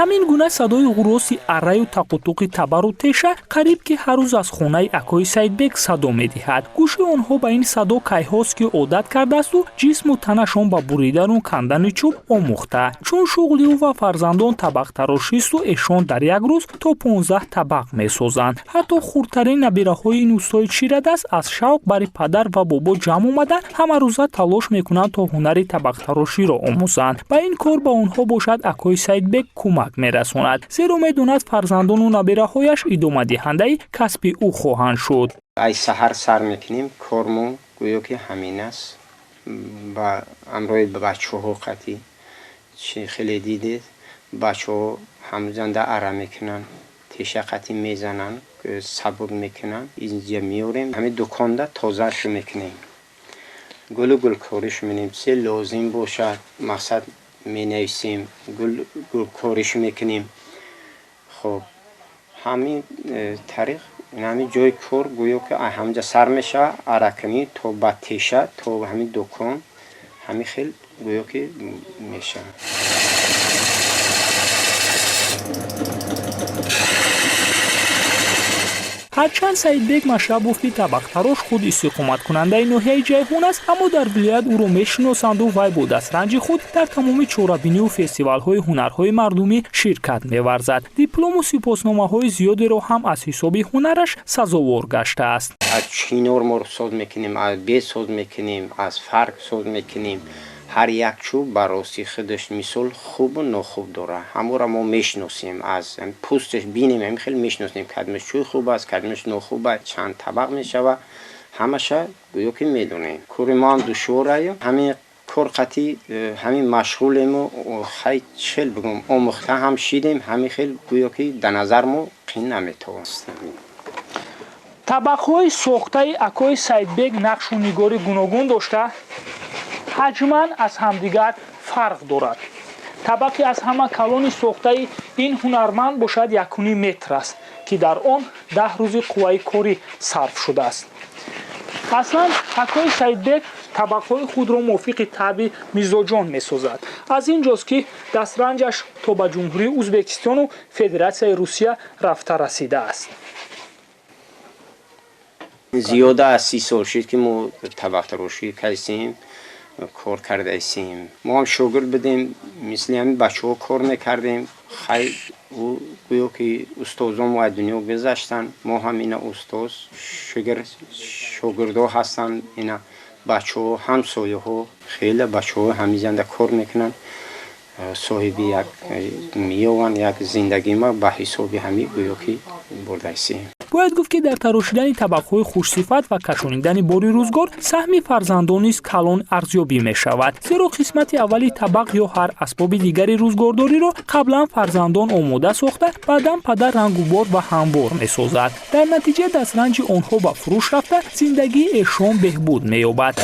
Ҳамин гуна садои ғуроси арраю тақутуқи табару теша қариб ки ҳар рӯз аз хонаи акои Саидбек садо медиҳад. Гӯши онҳо ба ин садо кайҳост, ки одат кардаасту ҷисму танашон ба буридану кандани чӯб омӯхта. Чун шуғли ӯ ва фарзандон табақтарошисту эшон дар як рӯз то 15 табақ месозанд. Ҳатто хурдтарин набираҳои ин устои чирадаст аз шавқ бари падар ва бобо ҷамъ омада, ҳамарӯза талош мекунанд, то ҳунари табақтароширо омӯзанд. Ба ин кор ба онҳо бошад, акои Саидбек кӯмак мерасонад, зеро медонад, фарзандону набираҳояш идомадиҳандаи касби ӯ хоҳанд шуд. Ай саҳар сар мекунем кормон, гӯё ки ҳамин аст. Ба ҳамроҳи бачаҳо қатӣ, чи хеле дидед, бачаҳо ҳамзанда ара мекунанд, теша қатӣ мезананд, сабук мекунанд, инҷа меорем, ҳамин дуконда тозаашо мекунем, гулу гулкориш менем, чизе лозим бошад, мақсад менависем, гулкориш мекунем. Хоб, ҳамин тариқ ҳамин ҷои кор гӯё ки ҳаминҷа сар мешавад, аракунӣ то ба теша, то ҳамин дукон, ҳамин хел гӯё ки мешавад. Ҳарчанд Саидбек Машрабови табақтарош худ истиқоматкунандаи ноҳияи Ҷайҳун аст, аммо дар вилоят ӯро мешиносанду вай бо дастранҷи худ дар тамоми чорабиниву фестивалҳои ҳунарҳои мардумӣ ширкат меварзад. Диплому сипосномаҳои зиёдеро ҳам аз ҳисоби ҳунараш сазовор гаштааст. Аз чинор мо соз мекунем, аз бед соз мекунем, аз фарқ соз мекунем. Ҳар як чӯб ба рости худаш мисол хубу нохуб дорад. Ҳамонро мо мешиносем, аз пӯсташ бинем, ҳамин хел мешиносем, кадомаш чӯи хуб аст, кадомаш нохуб аст, чанд табақ мешавад, ҳамаша гӯё ки медонем. Кори мо ҳам душвораю, ҳамин кор қатӣ ҳамин машғулему, хай, чӣ хел бигӯм, омӯхта ҳам шидем, ҳамин хел гӯё ки дар назар мо қин наметавост. Табақҳои сохтаи акои Саидбек нақшу нигори гуногун дошта, ҳаҷман аз ҳамдигар фарқ дорад. Табақи аз ҳама калони сохтаи ин ҳунарманд бошад, 1,5 метр аст, ки дар он 10 рӯзи қувваи корӣ сарф шудааст. Аслан акои Саидбек табақҳои худро мувофиқи таъби мизоҷон месозад. Аз ин ҷост, ки дастранҷаш то ба Ҷумҳурии Ӯзбекистону Федератсияи Русия рафта расидааст. Зиёда аз 30 сол шуд, ки мо табақтарошӣ кардем, кор кардаистем. Мо ҳам шогирд будем, мисли ҳамин бачаҳо кор мекардем. Хай, ӯ гӯё ки устозон мо аз дунё гузаштанд, мо ҳам ина устоз, шогирдҳо ҳастанд, ина бачаҳо, ҳамсояҳо, хеле бачаҳо ҳамизанда кор мекунанд, соҳиби як меёванд, як зиндагӣ ма ба ҳисоби ҳамин гӯё ки бурдаистем. Бояд гуфт, ки дар тарошидани табақҳои хушсифат ва кашонидани бори рӯзгор саҳми фарзандон низ калон арзёбӣ мешавад, зеро қисмати аввали табақ ё ҳар асбоби дигари рӯзгордориро қаблан фарзандон омода сохта, баъдан падар рангубор ва ҳамвор месозад. Дар натиҷа дастранҷи онҳо ба фурӯш рафта, зиндагии эшон беҳбуд меёбад.